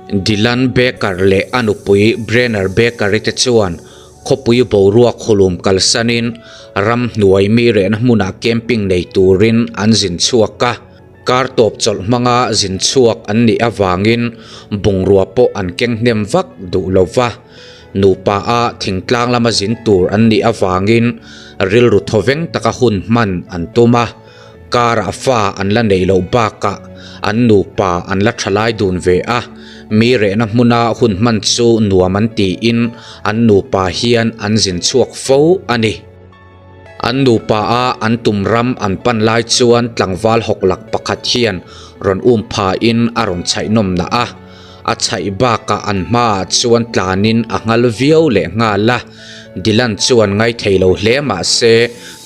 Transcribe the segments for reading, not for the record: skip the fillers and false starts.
Dylan Baker leh a nupui Brenner Baker-i te chuan khawpui boruak hulum kalsanin ramhnuai mi rehna hmunah camping nei turin an zin chhuak a. Kar tawp chawlh hmanga zin chhuak an nih avangin bungrua pawh an keng hnem vak duh lo va. Nupa a thingtlang lama zin tur an nih avangin rilru thawveng taka hun hman an tum a. Karah fa an la neih loh bakah an nupa an la thalai dun ve a, mi rehna hmuna hun hman chu nuam an tiin an nupa hian an zin chhuak fo a ni. An nupa a an tum ram an pan lai chuan tlangval hawklak pakhat hian rawn um phain a rawn chhaihnawm nah a, A chhaih bakah an hmaah chuan tlanin a nghal viau leh nghal a, Dylan chuan ngaithei lo hle mah se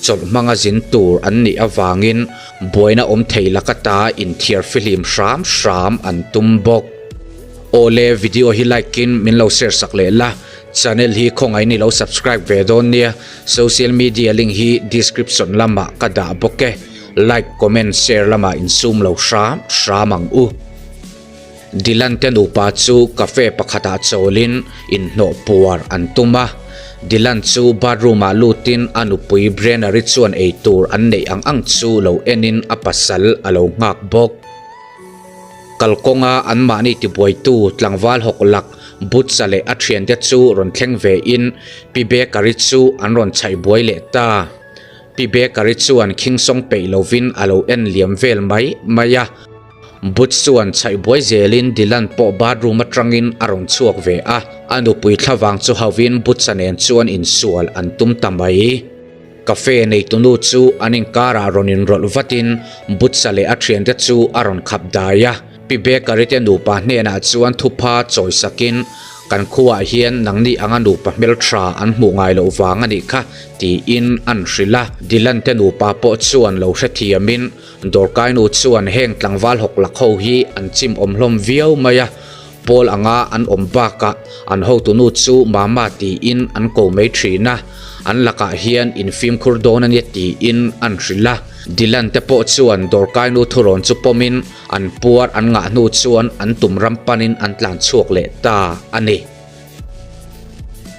chawlh hmanga zin tur an nih avangin buaina awm thei laka ta inthiar fihlim hram hram an tum bawk. Awle video hi like in min lo share sak leh la, channel hi khawngaih ni lo subscribe ve dawn nia, social media link hi description lamah ka dah bawk e, like comment share lamah insum lo hram hram ang u. Dylan te nupa chu cafe pakhatah chawlin inhnawh puar an tum a. Dylan chu bathroom ah lutin a nupui Brenner-i chuan eitur an neih ang ang chu lo enin a pasal a lo nghak bawk. Kalkawnga anmahni tibuaitu tlangval hawk lak Butch-a leh a thiante chu rawn thleng vein Pi Baker-i chu an rawn chhaih buai leh ta. Pi Baker-i chuan khingsawng peih lovin a lo en liam vel mai mai a. Butch chuan chhaih buai zelin Dylan pawh bathroom atangin a rawn chhuak ve a, a nupui thlavang chu hauhin Butch-a nen chuan insual an tum ta mai. Cafe neitunu chu an inkarah rawn inrawlh vatin Butch-a leh a thiante chu a rawn khap dai a. Pi Baker-i te nupa hnenah chuan thupha chawisakin, Kan khuaah hian nangni anga nupa hmeltha an hmuh ngai loh vang a nih kha, tiin an hrilh a. Dylan te nupa pawh chuan lo hrethiamin Dawrkainu chuan heng tlangval hawk lak ho hi an chim awm hlawm viau mai a, Paul anga an awm bakah an hotunu chu Mama tiin an ko mai thin a, an lakah hian in fimkhur dawn a nia tiin an hrilh a. Dylan te pawh chuan dawrkainu thurawn chu pawmin an puar an ngah hnu chuan an tum ram panin an tlan chhuak leh ta a ni.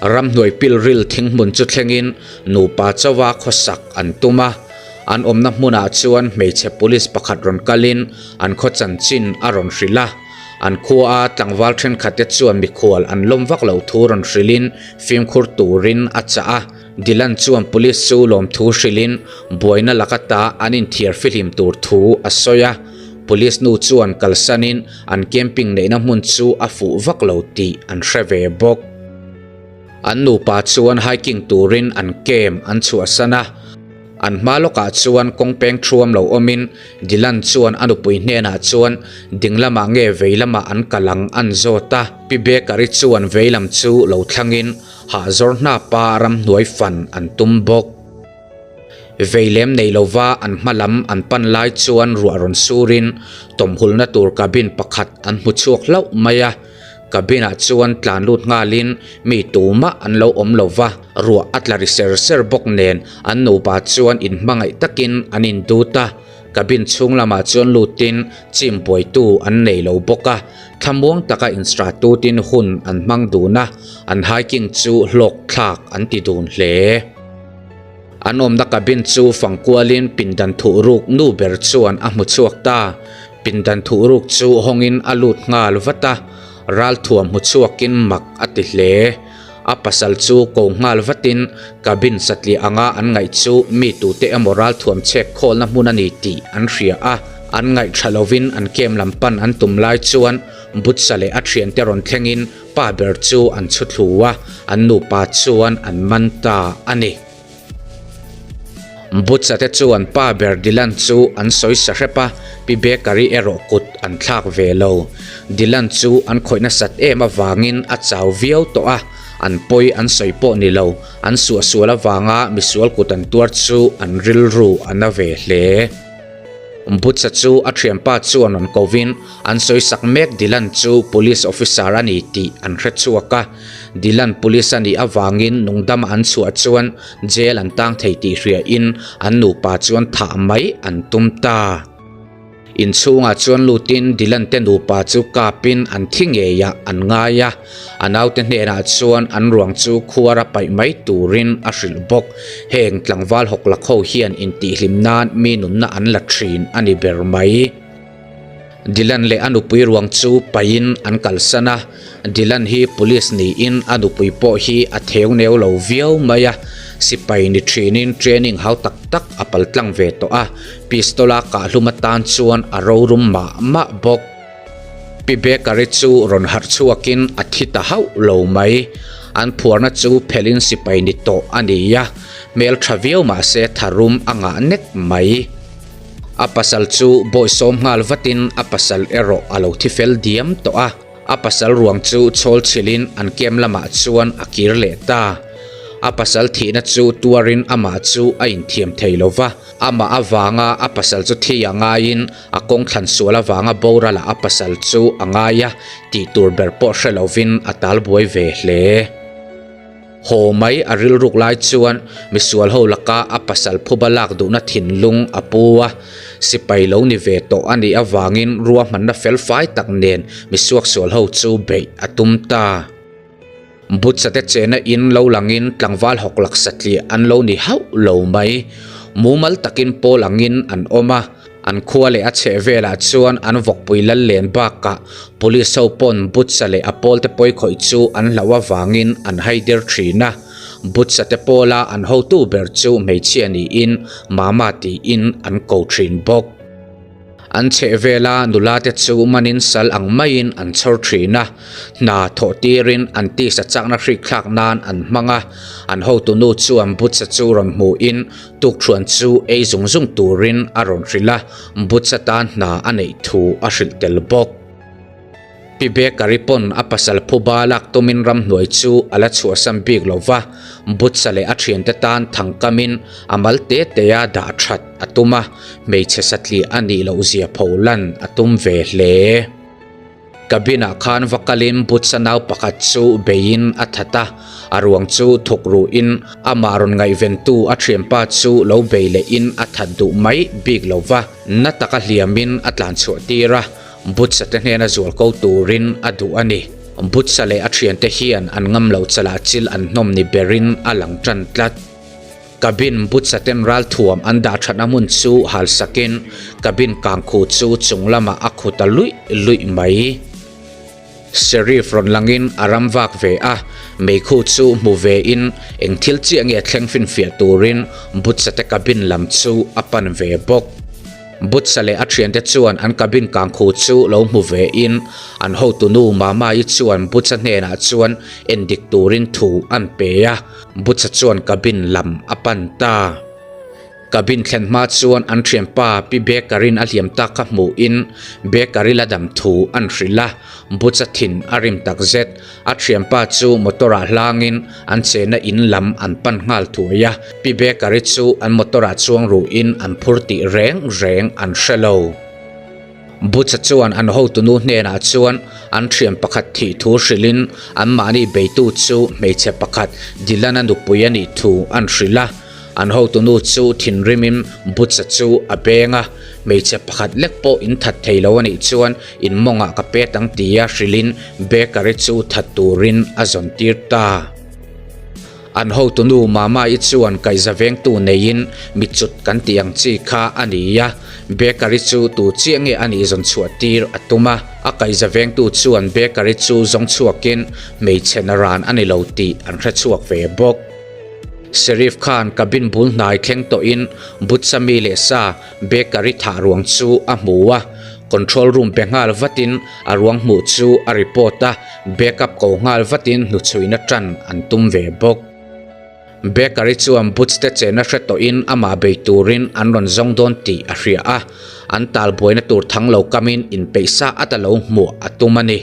Ramhnuai pilril thinghmun chu thlengin nupa chauha khawsak an tum a, an awmna hmunah chuan hmeichhe police pakhat rawn kalin an khaw chanchin a rawn hrilh a. An khuaa tlangval thenkhatte chuan mikhual an lawm vak loh thu rawn hrilhin fimkhur turin a chah a. Dylan chuan police chu lawmthu hrilhin buaina laka ta an inthiar fihlim tur thu a sawi a. Police nu chuan kalsanin an camping neihna hmun chu a fuh vak lo tih an hre ve bawk. An nupa chuan hiking turin an camp an chhuahsan a, an hma lawkah chuan kawng peng thuam lo awmin Dylan chuan a nupui hnenah chuan ding lamah nge vei lamah an kal ang an zawt a. Pi Baker-i chuan vei lam chu lo thlangin hahzawr hnapa ramhnuai fan an tum bawk. Vei lem nei lova an hma lam an pan lai chuan ruah rawn surin tawmhulna tur cabin pakhat an hmu chhuak hlauh mai a. Cabin ah chuan tlan lut nghalin mi tumah an lo awm lova, ruah a tla ri ser ser bawk nen an nupa chuan inhmangaih takin an indut a. Cabin chhung lamah chuan lutin chim buaitu an nei lo bawk a, thlamuang taka instratutin hun an hmang dun a, an hiking chu hlawk thlak an ti dun hle. An awmna cabin chu fang kualin pindan thuhruk nu ber chuan a hmu chhuak ta. Pindan thuhruk chu hawngin a lut nghal vat a, ralthuam hmu chhuakin mak a ti hle. A pasal chu ko nghal vatin cabin satliah anga an ngaih chu mi tute emaw ralthuam chhek khawlna hmun a ni tih an hria a. An ngaih tha lovin an kem lam pan an tum lai chuan Butsa leh a thiante rawn thlengin Pa ber chu an chhu thlu a, an nupa chuan an man ta a ni. Butsa te chuan pa ber Dylan chu an sawi sa hrep a, Pi Baker-i erawh kut an thlak ve lo. Dylan chu an khawih nasat em avangin a chau viau tawh a, an pawi an sawi pawh ni lo, an suahsual avanga misual kut an tuar chu an rilru a na ve hle. Butsa chu a thianpa chuan rawn kovin an sawisak mek Dylan chu police officer a ni tih an hre chhuak a. Dylan police a nih avangin nungdama an chhuah chuan jail an tang thei tih hriain an nupa chuan thah mai an tum ta. Inchhungah chuan lutin Dylan te nupa chu kapin an thi ngeiah an ngai a, a naute hnenah chuan an ruang chu khuara paih mai turin a hrilh bawk. Heng tlangval hawklak ho hian intihhlim nan mi nunna an la thin a ni ber mai. Dylan leh a nupui ruang chu paihin an kalsan a, Dylan hi police niin a nupui pawh hi a theu neu lo viau mai a, sipai ni thinin training hau tak tak a paltlang ve tawh a, pistol a kahhlum atan chuan a rorum mah mah bawk. Pi Baker-i chu rawn harh chhuakin a thi ta hauh lo mai, an phuarna chu phelhin sipai ni tawh a ni a, hmeltha viau mahse tharum a ngah nek mai. A pasal chu bawisawm nghal vatin a pasal erawh a lo thi fel diam tawh a, a pasal ruang chu chhawl chhilhin an kem lamah chuan a kir leh ta. A pasal thihna chu tuarin amah chu a inthiam thei lo va, amah avanga a pasal chu thi a ngaiin a kawng thlan sual avanga boralah a pasal chu a ngai a, tih tur ber pawh hre lovin a talbuai ve hle. Haw mai a rilruk lai chuan misual ho laka a pasal phuba lak duhna thinlung a pu a, sipai lo ni ve tawh a nih avangin ruahmanna fel fai tak nen misuaksual ho chu beih a tum ta. Butsa te chena in lo langin tlangval hawklak satliah an lo ni hauh lo mai. Mumal takin pawl angin an awm a. An khua leh a chheh velah chuan an vawkpui lal len bakah Police ho pawn Butsa leh a pawlte pawi khawih chu an hlauh avangin an haidir thin a. Butsa te pawla an hotu ber chu hmeichhia niin Mama tiin an ko thin bawk. An chheh vela nula te chu manin sal ang maiin an chhawr thin a. Hna thawh tirin an tisa chakna hrikthlak nan an hmang a. An hotunu chuan Butsa chu rawn hmuhin Tukṭhuan chu ei zung zung turin a rawn hrilh a, Butsa tan hna a neih thu a hrilh tel bawk. Pi Baker-i pawn a pasal phuba lak tumin ramhnuai chu a la chhuahsan bik lo va, Butsa leh a ṭhiante tan thangkamin a mal te tea dah ṭhat a tum a, hmeichhe satliah a nih loh zia pholan a tum ve hle. Cabin ah khan va kalin Butsa nau pakhat chu beiin a that a, a ruang chu thuk ruhin amah rawn ngaihventu a thianpa chu lo bei lehin a that duh mai bik lo va, na taka hliamin a tlan chhuah tir a, Butsa te hnena zual ko turin a duh a ni. Butsa leh a thiante hian an ngam loh chalah chil an hnawm ni berin a lang tan tlat. Cabin butsa ten ralthuam an dah thatna hmun chu hal sakin cabin kangkhu chu chung lamah a khu ta luih luih mai. Sheriff rawn langin a ram vak ve a, meikhu chu hmu ve in eng thil chiah nge thleng finfiah turin butsa te cabin lam chu a pan ve bawk. Butsa leh a thiante chuan an cabin kangkhu chu lo hmu ve in an hotunu Mama-i chuan Butsa hnenah chuan endik turin thu an pe a. Butsa chuan cabin lam a pan ta. Cabin thlen hma chuan an thianpa Pi Baker-in a hliam tak kha hmuhin Baker-i la dam thu an hrilh a, Butsa thin a rim tak zet. A thianpa chu motor-ah hlangin an chenna in lam an pan nghal thuai a, Pi Baker-i chu an motor-ah chuang ruhin an phur tih reng reng an hre lo. Butcha chuan an hotunu hnenah chuan an thian pakhat thih thu hrilhin anmahni beitu chu hmeichhe pakhat Dylan-a nupui a nih thu an hrilh a. An hotunu chu thinrimin Butcha chu a beng a, hmeichhe pakhat lek pawh in that thei lo a nih chuan in mawngah ka pet ang tia hrilhin Baker-i chu that turin a zawn tir ta. An hotunu Mama-i chuan kaihza vengtu neiin mi cut kan tih ang chi kha a ni a, Baker-i chu tu chiah nge a nih zawn chhuah tir a tum a. A kaihza vengtu chuan Baker-i chu zawng chhuakin hmeichhe na ran a ni lo tih an hre chhuak ve bawk. Sheriff khan cabin bul hnai thleng tawhin Butsa mi leh sa Baker-i thah ruang chu a hmu a, control room pe nghal vatin a ruang hmuh chu a report a, backup ko nghal vatin hnuchhuihna tan an tum ve bawk. Baker-i chuan Butch te chenna hre tawhin amah bei turin an rawn zawng dawn tih a hria a, an talbuaina tur thang lo kamin inpeihsa ata lo hmuh a tum a ni.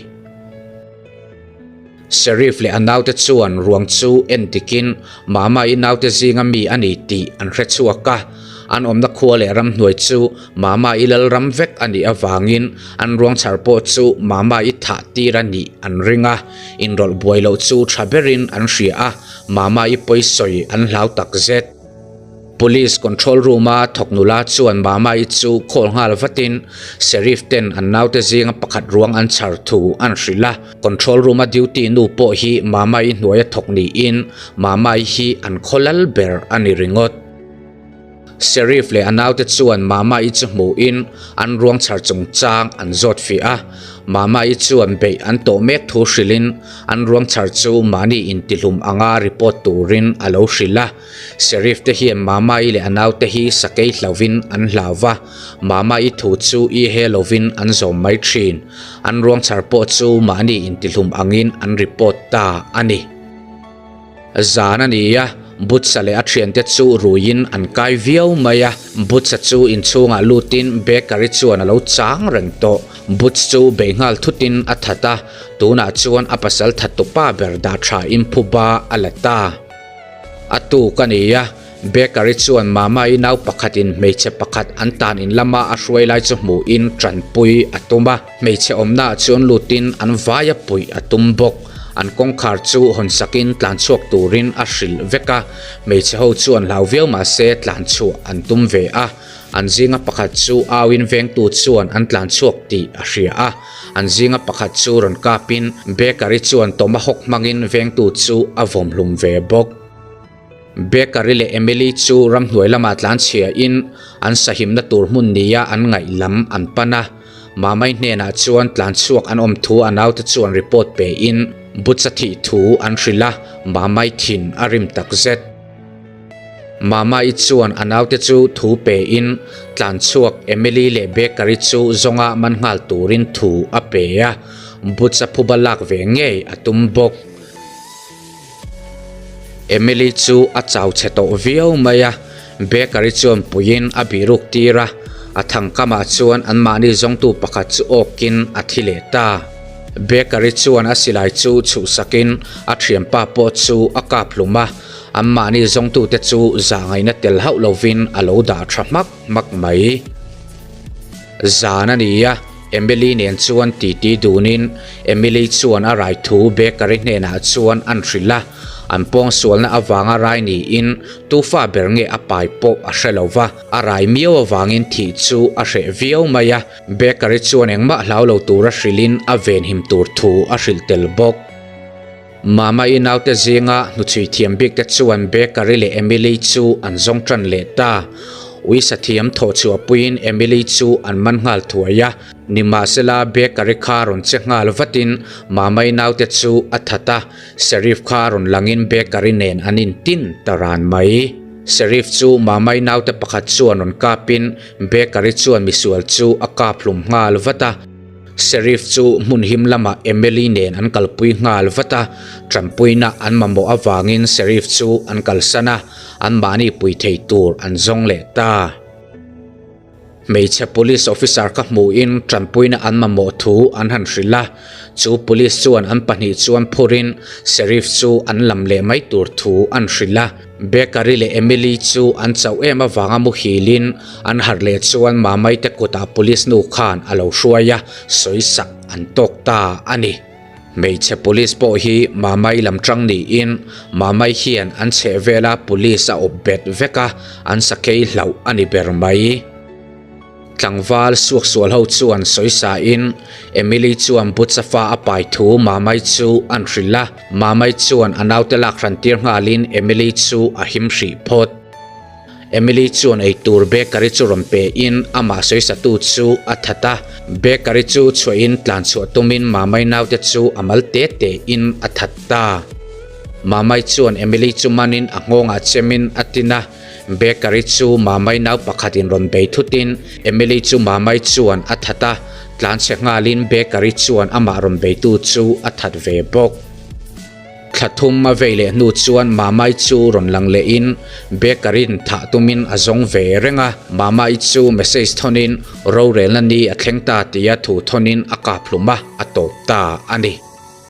Sheriff leh a naute chuan ruang chu en dikin Mama-i naute zinga mi a ni tih an hre chhuak a. An awmna khua leh ramhnuai chu Mama-i lal ram vek a nih avangin an ruang chhar pawh chu Mama-i thah tir a nih an ring a. Inrawlh buai loh chu tha berin an hria a, Mama-i pawisawi an hlau takzet. Police control room-a thawk nula chuan Mama-i chu call nghal vatin Sheriff ten an naute zinga pakhat ruang an chhar thu an hrilh a. Control room-a duty nu pawh hi Mama-i hnuaia thawk niin Mama-i hi an khaw lal ber a ni ringawt. Sheriff leh a naute chuan Mama-i chu hmuhin an ruang chhar chungchang an zawt fiah a. Mama-i chuan beih an tawh mek thu hrilhin an ruang chhar chu mahni intihlum anga report turin a lo hrilh a. Sheriff te hian Mama-i leh a naute hi sakei hlauvin an hlau va, Mama-i thu chu i he lovin an zawm mai thin. An ruang chhar pawh chu mahni intihlum angin an report ta a ni. Zan a ni a, Butsa leh a thiante chu ruiin an kai viau mai a. Butsa chu inchhungah lutin bakery chuan a lo chang reng tawh. Butch chu bei nghal thutin a that a, tunah chuan a pasal thattupa ber dah tha in phuba a la ta. A tuk a ni a, bakery chuan Mama-i nau pakhatin hmeichhe pakhat an tan in lama a hruai lai chu hmuhin tanpui a tum a. Hmeichhe awmnaah chuan lutin an vaia puih a tum bawk. An kawngkhar chu hawn sakin tlan chhuak turin a hrilh vek a, hmeichhe ho chuan hlau viau mah se tlan chhuah an tum ve a. An zinga pakhat chu auin vengtu chuan an tlan chhuak tih a hria a, an zinga pakhat chu rawn kapin Bakery chuan tomahawk hmangin vengtu chu a vawmhlum ve bawk. Bakery leh Emily chu ramhnuai lamah tlan chhiain an sahimna tur hmun nia an ngaih lam an pan a, Mamai hnenah chuan tlan chhuak an awm thu a naute chuan report pein Butsa thih thu an hrilh a, Mamai thin a rim takzet. Mama-i chuan a naute chu thu pein tlan chhuak Emily leh Bakery chu zawnga man nghal turin thu a pe a, Butsa phuba lak ve ngei a tum bawk. Emily chu a chau chhe tawh viau mai a, Bakery chuan puiin a bihruk tir a, a thangkamah chuan anmahni zawngtu pakhat chu awkin a thi leh ta. Bakery chuan a silai chu chhuhsakin a thianpa pawh chu a kap hlum a, Anmahni zawngtute chu zahngaihna tel hauh lovin a lo dah tha hmak hmak mai. Zan a ni a, Emily nen chuan titi dunin Emily chuan a rai thu bakery hnenah chuan an hrilh a, an pawngsualna avanga rai niin tufa ber nge a pai pawh a hre lo va, a rai miau avangin thih chu a hreh viau mai a, bakery chuan engmah hlau lo tura hrilhin a venhim tur thu a hrilh tel bawk. Mama-i naute zinga hnuchhui thiam bik te chuan Bakery leh Emily chu an zawng tan leh ta. Uisa thiam thawh chhuah puiin Emily chu an man nghal thuai a, nimahsela Bakery kha rawn che nghal vatin Mama-i naute chu a that a, Sheriff kha rawn langin Bakery nen an intin ta ran mai. Sheriff chu Mama-i naute pakhat chuan rawn kapin Bakery chuan misual chu a kap hlum nghal vat a. Sheriff chu hmun him lamah Emily nen an kalpui nghal vat a, tanpuina an mamawh avangin Sheriff chu an kalsan a, anmahni pui thei tur an zawng leh ta. Hmeichhe police officer kha hmuhin tanpuina an mamawh thu an han hrilh a, chu police chuan an pahnih chuan phurin Sheriff chu an lam leh mai tur thu an hrilh a. Bakery leh Emily chu an chauh em avanga muhilin an harh leh chuan Mamai te kutah police nu khan a lo hruai a, sawisak an tawk ta a ni. Hmeichhe police pawh hi Mamai lam tang niin Mamai hian an chheh vela police a awp bet vek a, an sakei hlauh a ni ber mai. Tlangval suaksual ho chuan sawisa in Emily chuan Butsa fa a pai thu Mamai chu an hrilh a, Mamai chuan a naute lak hran tir nghalin Emily chu a him hrih phawt. Emily chuan eitur bakery chu rawn pe in amah sawisatu chu a that a, bakery chu chhuahin tlan chhuah tumin Mamai naute chu a mal te te in a that ta. Mamai chuan Emily chu manin a nghawngah chemin a tin a, Bakery chu Mamai nau pakhatin rawn bei thutin Emily chu Mamai chuan a that a, tlanchhe nghalin Bakery chuan amah rawn beitu chu a that ve bawk. Thla thum a vei leh hnu chuan Mamai chu rawn lang lehin Bakery-in thah tumin a zawng ve reng a, Mamai chu message thawnin rorelna ni a thleng ta tia thu thawnin a kap hlum a, a tawp ta a ni.